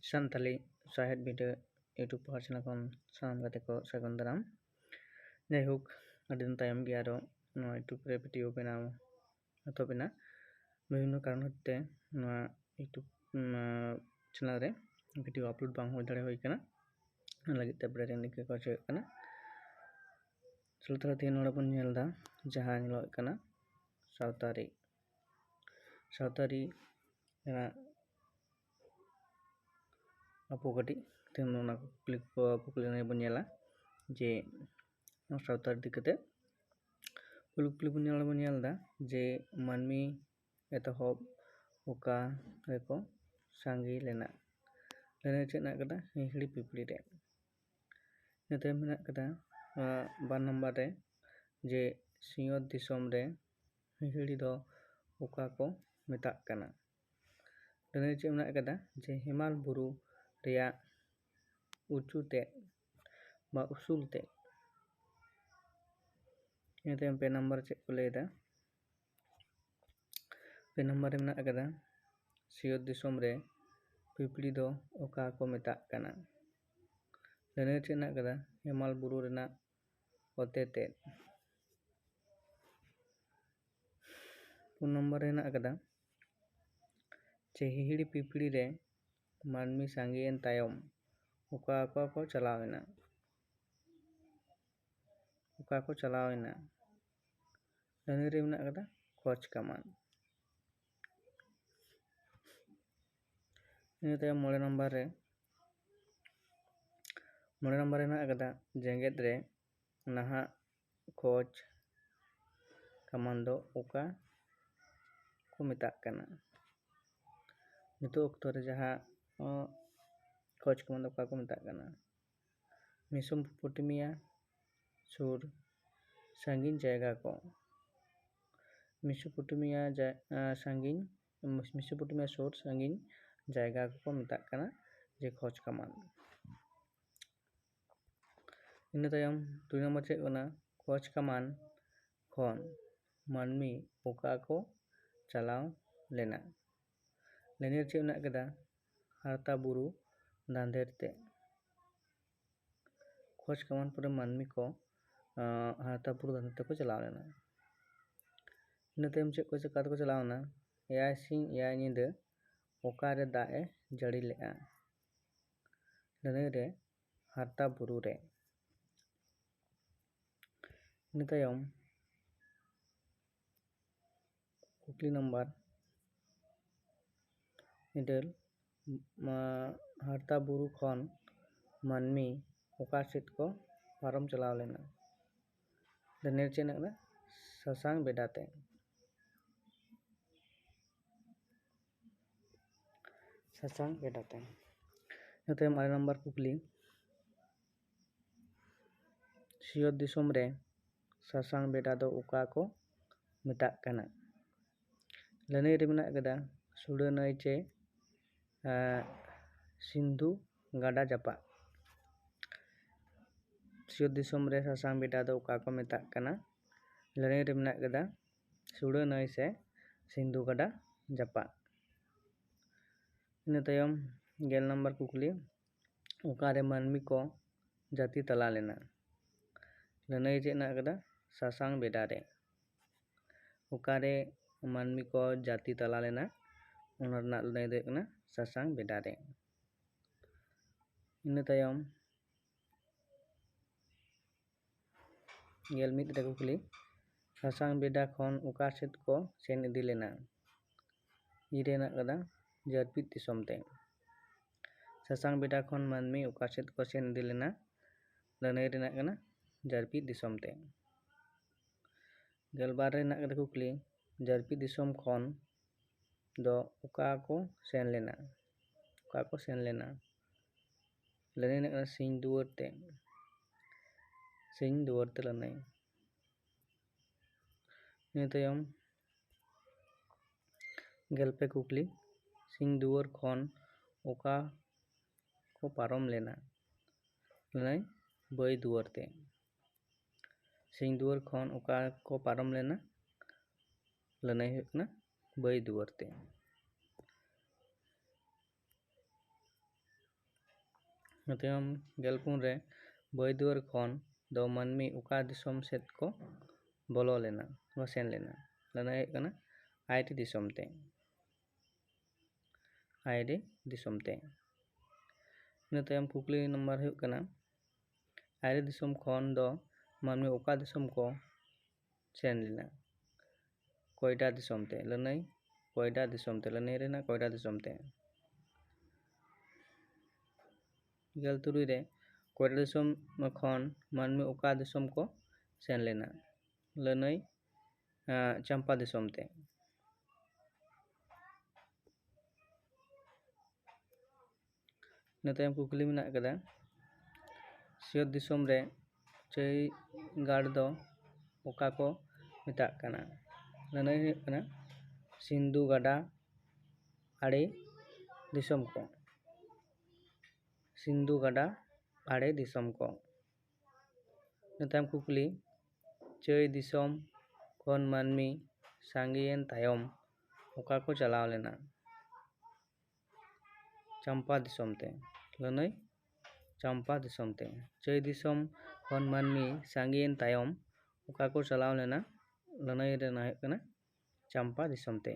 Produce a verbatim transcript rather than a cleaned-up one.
ᱥᱟᱱᱛᱟᱞᱤ ᱥᱟᱶᱦᱮᱫ ᱵᱤᱰᱟᱹᱣ YouTube ᱯᱟᱦᱴᱟ ᱥᱮᱱ ᱠᱷᱚᱱ ᱥᱟᱱᱟᱢ ᱜᱟᱛᱮ ᱠᱚ ᱥᱟᱹᱜᱩᱱ ᱫᱟᱨᱟᱢ᱾ ᱡᱟᱭᱦᱳᱠ, ᱟᱹᱰᱤ ᱫᱤᱱ ᱛᱟᱭᱚᱢ ᱜᱮ ᱟᱨᱚ ᱱᱚᱣᱟ YouTube ᱨᱮ video ᱵᱮᱱᱟᱣ ᱮᱛᱚᱦᱚᱵ ᱮᱱᱟ᱾ ᱵᱤᱵᱷᱤᱱᱱᱚ ᱠᱟᱨᱚᱱ ᱦᱚᱛᱮ ᱱᱚᱣᱟ YouTube, ᱩᱢ, channel ᱨᱮ video upload ᱵᱟᱝ ᱦᱩᱭ ᱫᱟᱲᱮ ᱦᱩᱭ ᱠᱟᱱᱟ᱾ ᱚᱱᱟ ᱞᱟᱹᱜᱤᱫ ᱛᱮ ᱵᱮᱲᱮ ᱨᱮᱱ ᱤᱠᱟᱹ ᱠᱚ ᱦᱚᱪᱚᱭᱮᱫ ᱠᱟᱱᱟ᱾ ᱪᱚᱞᱚ ᱛᱟᱦᱞᱮ ᱛᱮᱦᱮᱧ ᱱᱚᱰᱮ ᱵᱚᱱ ᱧᱮᱞ ᱮᱫᱟ, ᱡᱟᱦᱟᱸ ᱧᱮᱞᱚᱜ ᱠᱟᱱᱟ ᱥᱟᱶᱛᱟᱨᱤ᱾ ᱥᱟᱶᱛᱟᱨᱤ ᱨᱮᱱᱟᱜ ᱟᱵᱚ ᱠᱟᱹᱴᱤᱡ ᱛᱮᱦᱮᱧ ᱚᱱᱟ ᱠᱩᱠᱞᱤ ᱠᱚ, ᱠᱩᱠᱞᱤ ᱨᱮ ᱵᱚᱱ ᱧᱮᱞᱟ ᱡᱮ ᱱᱚᱣᱟ ᱥᱟᱶᱛᱟᱨᱤ ᱤᱫᱤ ᱠᱟᱛᱮ ᱠᱩᱠᱞᱤ ᱵᱚᱱ ᱧᱮᱞ, ᱵᱚᱱ ᱧᱮᱞ ᱮᱫᱟ ᱡᱮ ᱢᱟᱹᱱᱢᱤ ᱮᱛᱚᱦᱚᱵ ᱚᱠᱟ ᱨᱮᱠᱚ ᱥᱟᱸᱜᱮ ᱞᱮᱱᱟ? ᱞᱟᱹᱱᱟᱹᱭ ᱪᱮᱫ ᱢᱮᱱᱟᱜ ᱠᱟᱫᱟ? ᱦᱤᱦᱤᱲᱤ ᱯᱤᱯᱤᱲᱤ ᱨᱮ᱾ ᱤᱱᱟᱹ ᱛᱟᱭᱚᱢ ᱢᱮᱱᱟᱜ ᱠᱟᱫᱟ, ᱱᱚᱣᱟ ᱵᱟᱨ ᱱᱟᱢᱵᱟᱨ ᱨᱮ, ᱡᱮ ᱥᱤᱧᱚᱛ ᱫᱤᱥᱚᱢ ᱨᱮ ᱦᱤᱦᱤᱲᱤ ᱫᱚ ᱚᱠᱟ ᱠᱚ ᱢᱮᱛᱟᱜ ᱠᱟᱱᱟ? ᱞᱟᱹᱱᱟᱹᱭ ᱪᱮᱫ ᱢᱮᱱᱟᱜ ᱠᱟᱫᱟ? ᱡᱮ ᱦᱮᱢᱟᱞ ᱵᱩᱨᱩ ᱨᱮᱭᱟᱜ ᱩᱪᱩ ᱛᱮᱫ ᱵᱟ ᱩᱥᱩᱞ ᱛᱮᱫ᱾ ᱤᱱᱟᱹ ᱛᱟᱭᱚᱢ ᱯᱮ ᱱᱟᱢᱵᱟᱨ ᱪᱮᱫ ᱠᱚ ᱞᱟᱹᱭᱫᱟ? ᱯᱮ ᱱᱟᱢᱵᱟᱨ ᱨᱮ ᱢᱮᱱᱟᱜ ᱠᱟᱫᱟ, ᱥᱤᱧᱚᱛ ᱫᱤᱥᱚᱢ ᱨᱮ ᱯᱤᱯᱤᱲᱤ ᱫᱚ ᱚᱠᱟ ᱠᱚ ᱢᱮᱛᱟᱜ ᱠᱟᱱᱟ? ᱞᱟᱹᱱᱟᱹᱭ ᱪᱮᱫ ᱢᱮᱱᱟᱜ ᱠᱟᱫᱟ? ᱦᱮᱢᱟᱞ ᱵᱩᱨᱩ ᱨᱮᱱᱟᱜ ᱚᱛᱮ ᱛᱮᱫ᱾ ᱯᱩᱱ ᱱᱚᱢᱵᱚᱨ ᱨᱮ ᱦᱮᱱᱟᱜ ᱟᱠᱟᱫᱟ ᱡᱮ ᱦᱤᱦᱤᱲᱤ ᱯᱤᱯᱤᱲᱤ ᱨᱮ ᱢᱟᱹᱱᱢᱤ ᱥᱟᱸᱜᱮᱭᱮᱱ ᱛᱟᱭᱚᱢ ᱚᱠᱟ ᱚᱠᱟ ᱠᱚ ᱪᱟᱞᱟᱣ ᱮᱱᱟ? ᱚᱠᱟ ᱠᱚ ᱪᱟᱞᱟᱣ ᱮᱱᱟ? ᱞᱟᱹᱱᱟᱹᱭ ᱨᱮ ᱢᱮᱱᱟᱜ ᱟᱠᱟᱫᱟ ᱠᱷᱚᱡᱽ ᱠᱟᱢᱟᱱ᱾ ᱤᱱᱟᱹ ᱛᱟᱭᱚᱢ ᱢᱚᱬᱮ ᱱᱟᱢᱵᱟᱨ ᱨᱮ, ᱢᱚᱬᱮ ᱱᱟᱢᱵᱟᱨ ᱨᱮ ᱦᱮᱱᱟᱜ ᱟᱠᱟᱫᱟ ᱡᱮᱜᱮᱛ ᱨᱮ ᱱᱟᱦᱟᱜ ᱠᱷᱚᱡᱽ ᱠᱟᱢᱟᱱ ᱫᱚ ᱚᱠᱟ ᱠᱚ ᱢᱮᱛᱟᱜ ᱠᱟᱱᱟ? ᱱᱤᱛᱚᱜ ᱚᱠᱛᱚ ᱨᱮ ᱡᱟᱦᱟᱸ, ᱚ, ᱠᱷᱚᱡᱽ ᱠᱟᱢᱟᱱ ᱫᱚ ᱚᱠᱟ ᱠᱚ ᱢᱮᱛᱟᱜ ᱠᱟᱱᱟ? ᱢᱮᱥᱳᱯᱚᱴᱮᱢᱤᱭᱟ ᱥᱩᱨ ᱥᱟᱺᱜᱤᱧ ᱡᱟᱭᱜᱟ ᱠᱚ᱾ ᱢᱮᱥᱳᱯᱚᱴᱮᱢᱤᱭᱟ ᱡᱟ-, ᱟ, ᱥᱟᱺᱜᱤᱧ, ᱢᱮᱥᱳᱯᱚᱴᱮᱢᱤᱭᱟ ᱥᱩᱨ ᱥᱟᱺᱜᱤᱧ ᱡᱟᱭᱜᱟ ᱠᱚᱠᱚ ᱢᱮᱛᱟᱜ ᱠᱟᱱᱟ ᱡᱮ ᱠᱷᱚᱡᱽ ᱠᱟᱢᱟᱱ᱾ ᱤᱱᱟᱹ ᱛᱟᱭᱚᱢ ᱫᱩᱭ ᱱᱚᱢᱵᱚᱨ ᱪᱮᱫ ᱠᱟᱱᱟ? ᱠᱷᱚᱡᱽ ᱠᱟᱢᱟᱱ ᱠᱷᱚᱱ ᱢᱟᱹᱱᱢᱤ ᱚᱠᱟ ᱠᱚ ᱪᱟᱞᱟᱣ ᱞᱮᱱᱟ? ᱞᱟᱹᱱᱟᱹᱭ ᱨᱮ ᱪᱮᱫ ᱢᱮᱱᱟᱜ ᱠᱟᱫᱟ? ᱦᱟᱨᱛᱟ ᱵᱩᱨᱩ ᱫᱷᱟᱸᱫᱮᱨ ᱛᱮ᱾ ᱠᱷᱚᱡᱽ ᱠᱟᱢᱟᱱ ᱯᱚᱨᱮ ᱢᱟᱹᱱᱢᱤ ᱠᱚ ᱟᱸ, ᱦᱟᱨᱛᱟ ᱵᱩᱨᱩ ᱫᱷᱟᱸᱫᱮᱨ ᱛᱮᱠᱚ ᱪᱟᱞᱟᱣ ᱞᱮᱱᱟ᱾ ᱤᱱᱟᱹ ᱛᱟᱭᱚᱢ ᱪᱮᱫ ᱠᱚ ᱪᱮᱠᱟ ᱛᱮᱠᱚ ᱪᱟᱞᱟᱣ ᱮᱱᱟ? ᱮᱭᱟᱭ ᱥᱤᱧ ᱮᱭᱟᱭ ᱧᱤᱫᱟᱹ ᱚᱠᱟᱨᱮ ᱫᱟᱜ ᱮ ᱡᱟᱹᱲᱤ ᱞᱮᱫᱼᱟ? ᱞᱟᱹᱱᱟᱹᱭ ᱨᱮ, ᱦᱟᱨᱛᱟ ᱵᱩᱨᱩ ᱨᱮ᱾ ᱤᱱᱟᱹ ᱛᱟᱭᱚᱢ ᱠᱩᱠᱞᱤ ᱱᱟᱢᱵᱟᱨ ᱤᱨᱟᱹᱞ, ᱢᱟ-, ᱦᱟᱨᱛᱟ ᱵᱩᱨᱩ ᱠᱷᱚᱱ ᱢᱟᱹᱱᱢᱤ ᱚᱠᱟ ᱥᱮᱫ ᱠᱚ ᱯᱟᱨᱚᱢ ᱪᱟᱞᱟᱣ ᱞᱮᱱᱟ? ᱞᱟᱹᱱᱟᱹᱭ ᱪᱮᱫ ᱦᱮᱱᱟᱜ ᱠᱟᱫᱟ? ᱥᱟᱥᱟᱝ ᱵᱮᱰᱟ ᱛᱮ᱾ ᱥᱟᱥᱟᱝ ᱵᱮᱰᱟ ᱛᱮ᱾ ᱤᱱᱟᱹ ᱛᱟᱭᱚᱢ ᱟᱨᱮ ᱱᱟᱢᱵᱟᱨ ᱠᱩᱠᱞᱤ, ᱥᱤᱧᱚᱛ ᱫᱤᱥᱚᱢ ᱨᱮ ᱥᱟᱥᱟᱝ ᱵᱮᱰᱟ ᱫᱚ ᱚᱠᱟ ᱠᱚ ᱢᱮᱛᱟᱜ ᱠᱟᱱᱟ? ᱞᱟᱹᱱᱟᱹᱭ ᱨᱮ ᱢᱮᱱᱟᱜ ᱠᱟᱫᱟ ᱥᱩᱲᱟᱹ ᱱᱟᱹᱭ ᱪᱮ, ᱮᱸ, ᱥᱤᱱᱫᱷᱩ ᱜᱟᱰᱟ ᱡᱟᱯᱟᱜ᱾ ᱥᱤᱧᱚᱛ ᱫᱤᱥᱚᱢ ᱨᱮ ᱥᱟᱥᱟᱝ ᱵᱮᱰᱟ ᱫᱚ ᱚᱠᱟ ᱠᱚ ᱢᱮᱛᱟᱜ ᱠᱟᱱᱟ? ᱞᱟᱹᱱᱟᱹᱭ ᱨᱮ ᱢᱮᱱᱟᱜ ᱠᱟᱫᱟ ᱥᱩᱲᱟᱹ ᱱᱟᱹᱭ ᱥᱮ ᱥᱤᱱᱫᱷᱩ ᱜᱟᱰᱟ ᱡᱟᱯᱟᱜ᱾ ᱤᱱᱟᱹ ᱛᱟᱭᱚᱢ ᱜᱮᱞ ᱱᱟᱢᱵᱟᱨ ᱠᱩᱠᱞᱤ, ᱚᱠᱟᱨᱮ ᱢᱟᱹᱱᱢᱤ ᱠᱚ ᱡᱟᱹᱛᱤ ᱛᱟᱞᱟ ᱞᱮᱱᱟ? ᱞᱟᱹᱱᱟᱹᱭ ᱪᱮᱫ ᱦᱮᱱᱟᱜ ᱠᱟᱫᱟ? ᱥᱟᱥᱟᱝ ᱵᱮᱰᱟ ᱨᱮ᱾ ᱚᱠᱟᱨᱮ ᱢᱟᱹᱱᱢᱤ ᱠᱚ ᱡᱟᱹᱛᱤ ᱛᱟᱞᱟ ᱞᱮᱱᱟ? ᱚᱱᱟ ᱨᱮᱱᱟᱜ ᱞᱟᱹᱱᱟᱹᱭ ᱫᱚ ᱦᱩᱭᱩᱜ ᱠᱟᱱᱟ ᱥᱟᱥᱟᱝ ᱵᱮᱰᱟ ᱨᱮ᱾ ᱤᱱᱟᱹ ᱛᱟᱭᱚᱢ ᱜᱮᱞ ᱢᱤᱫ ᱨᱮ ᱠᱩᱠᱞᱤ, ᱥᱟᱥᱟᱝ ᱵᱮᱰᱟ ᱠᱷᱚᱱ ᱚᱠᱟ ᱥᱮᱫ ᱠᱚ ᱥᱮᱱ ᱤᱫᱤ ᱞᱮᱱᱟ? ᱤ ᱨᱮ ᱦᱮᱱᱟᱜ ᱠᱟᱫᱟ ᱡᱟᱹᱨᱯᱤᱫ ᱫᱤᱥᱚᱢ ᱛᱮ᱾ ᱥᱟᱥᱟᱝ ᱵᱮᱰᱟ ᱠᱷᱚᱱ ᱢᱟᱹᱱᱢᱤ ᱚᱠᱟ ᱥᱮᱫ ᱠᱚ ᱥᱮᱱ ᱤᱫᱤ ᱞᱮᱱᱟ? ᱞᱟᱹᱱᱟᱹᱭ ᱨᱮᱱᱟᱜ ᱠᱟᱱᱟ ᱡᱟᱹᱨᱯᱤᱫ ᱫᱤᱥᱚᱢ ᱛᱮ᱾ ᱜᱮᱞᱵᱟᱨ ᱨᱮ ᱦᱮᱱᱟᱜ ᱠᱟᱫᱟ ᱠᱩᱠᱞᱤ, ᱡᱟᱹᱨᱯᱤᱫ ᱫᱤᱥᱚᱢ ᱠᱷᱚᱱ ᱫᱚ ᱚᱠᱟ ᱠᱚ ᱥᱮᱱ ᱞᱮᱱᱟ? ᱚᱠᱟ ᱠᱚ ᱥᱮᱱ ᱞᱮᱱᱟ? ᱞᱟᱹᱱᱟᱹᱭ ᱨᱮᱱᱟᱜ ᱠᱟᱱᱟ ᱥᱤᱧ ᱫᱩᱣᱟᱹᱨ ᱛᱮ, ᱥᱤᱧ ᱫᱩᱣᱟᱹᱨ ᱛᱮ ᱞᱟᱹᱱᱟᱹᱭ᱾ ᱤᱱᱟᱹ ᱛᱟᱭᱚᱢ ᱜᱮᱞ ᱯᱮ ᱠᱩᱠᱞᱤ, ᱥᱤᱧ ᱫᱩᱣᱟᱹᱨ ᱠᱷᱚᱱ ᱚᱠᱟ ᱠᱚ ᱯᱟᱨᱚᱢ ᱞᱮᱱᱟ? ᱞᱟᱹᱱᱟᱹᱭ ᱵᱟᱹᱭ ᱫᱩᱣᱟᱹᱨ ᱛᱮ᱾ ᱥᱤᱧ ᱫᱩᱣᱟᱹᱨ ᱠᱷᱚᱱ ᱚᱠᱟ ᱠᱚ ᱯᱟᱨᱚᱢ ᱞᱮᱱᱟ? ᱞᱟᱹᱱᱟᱹᱭ ᱦᱩᱭᱩᱜ ᱠᱟᱱᱟ ᱵᱟᱹᱭ ᱫᱩᱣᱟᱹᱨ ᱛᱮ᱾ ᱤᱱᱟᱹ ᱛᱟᱭᱚᱢ ᱜᱮᱞ ᱯᱩᱱ ᱨᱮ ᱵᱟᱹᱭᱫᱩᱣᱟᱹᱨ ᱠᱷᱚᱱ ᱫᱚ ᱢᱟᱹᱱᱢᱤ ᱚᱠᱟ ᱫᱤᱥᱚᱢ ᱥᱮᱫ ᱠᱚ ᱵᱚᱞᱚ ᱞᱮᱱᱟ, ᱵᱟ ᱥᱮᱱ ᱞᱮᱱᱟ? ᱞᱟᱹᱱᱟᱹᱭ ᱦᱩᱭᱩᱜ ᱠᱟᱱᱟ ᱟᱭᱨᱤ ᱫᱤᱥᱚᱢ ᱛᱮ᱾ ᱟᱭᱨᱤ ᱫᱤᱥᱚᱢ ᱛᱮ᱾ ᱤᱱᱟᱹ ᱛᱟᱭᱚᱢ ᱠᱩᱠᱞᱤ ᱱᱟᱢᱵᱟᱨ ᱦᱩᱭᱩᱜ ᱠᱟᱱᱟ, ᱟᱭᱨᱤ ᱫᱤᱥᱚᱢ ᱠᱷᱚᱱ ᱫᱚ ᱢᱟᱹᱱᱢᱤ ᱚᱠᱟ ᱫᱤᱥᱚᱢ ᱠᱚ ᱥᱮᱱ ᱞᱮᱱᱟ? ᱠᱚᱭᱰᱟ ᱫᱤᱥᱚᱢ ᱛᱮ᱾ ᱞᱟᱹᱱᱟᱹᱭ ᱠᱚᱭᱰᱟ ᱫᱤᱥᱚᱢ ᱛᱮ, ᱞᱟᱹᱱᱟᱹᱭ ᱨᱮᱱᱟᱜ ᱠᱚᱭᱰᱟ ᱫᱤᱥᱚᱢ ᱛᱮ᱾ ᱜᱮᱞ ᱛᱩᱨᱩᱭ ᱨᱮ ᱠᱚᱭᱰᱟ ᱫᱤᱥᱚᱢ ᱠᱷᱚᱱ ᱢᱟᱹᱱᱢᱤ ᱚᱠᱟ ᱫᱤᱥᱚᱢ ᱠᱚ ᱥᱮᱱ ᱞᱮᱱᱟ? ᱞᱟᱹᱱᱟᱹᱭ, ᱟᱸ, ᱪᱟᱢᱯᱟ ᱫᱤᱥᱚᱢ ᱛᱮ᱾ ᱤᱱᱟᱹ ᱛᱟᱭᱚᱢ ᱠᱩᱠᱞᱤ ᱢᱮᱱᱟᱜ ᱟᱠᱟᱫᱟ, ᱥᱤᱧᱚᱛ ᱫᱤᱥᱚᱢ ᱨᱮ ᱪᱟᱹᱭ ᱜᱟᱲ ᱫᱚ ᱚᱠᱟ ᱠᱚ ᱢᱮᱛᱟᱜ ᱠᱟᱱᱟ? ᱞᱟᱹᱱᱟᱹᱭ ᱦᱩᱭᱩᱜ ᱠᱟᱱᱟ ᱥᱤᱱᱫᱷᱩ ᱜᱟᱰᱟ ᱟᱲᱮ ᱫᱤᱥᱚᱢ ᱠᱚ᱾ ᱥᱤᱱᱫᱷᱩ ᱜᱟᱰᱟ ᱟᱲᱮ ᱫᱤᱥᱚᱢ ᱠᱚ᱾ ᱤᱱᱟᱹ ᱛᱟᱭᱚᱢ ᱠᱩᱠᱞᱤ, ᱪᱟᱹᱭ ᱫᱤᱥᱚᱢ ᱠᱷᱚᱱ ᱢᱟᱹᱱᱢᱤ ᱥᱟᱸᱜᱮᱭᱮᱱ ᱛᱟᱭᱚᱢ ᱚᱠᱟ ᱠᱚ ᱪᱟᱞᱟᱣ ᱞᱮᱱᱟ? ᱪᱟᱢᱯᱟ ᱫᱤᱥᱚᱢ ᱛᱮ᱾ ᱞᱟᱹᱱᱟᱹᱭ ᱪᱟᱢᱯᱟ ᱫᱤᱥᱚᱢ ᱛᱮ᱾ ᱪᱟᱹᱭ ᱫᱤᱥᱚᱢ ᱠᱷᱚᱱ ᱢᱟᱹᱱᱢᱤ ᱥᱟᱸᱜᱮᱭᱮᱱ ᱛᱟᱭᱚᱢ ᱚᱠᱟ ᱠᱚ ᱪᱟᱞᱟᱣ ᱞᱮᱱᱟ? ᱞᱟᱹᱱᱟᱹᱭ ᱨᱮᱱᱟᱜ ᱦᱩᱭᱩᱜ ᱠᱟᱱᱟ ᱪᱟᱢᱯᱟ ᱫᱤᱥᱚᱢ ᱛᱮ᱾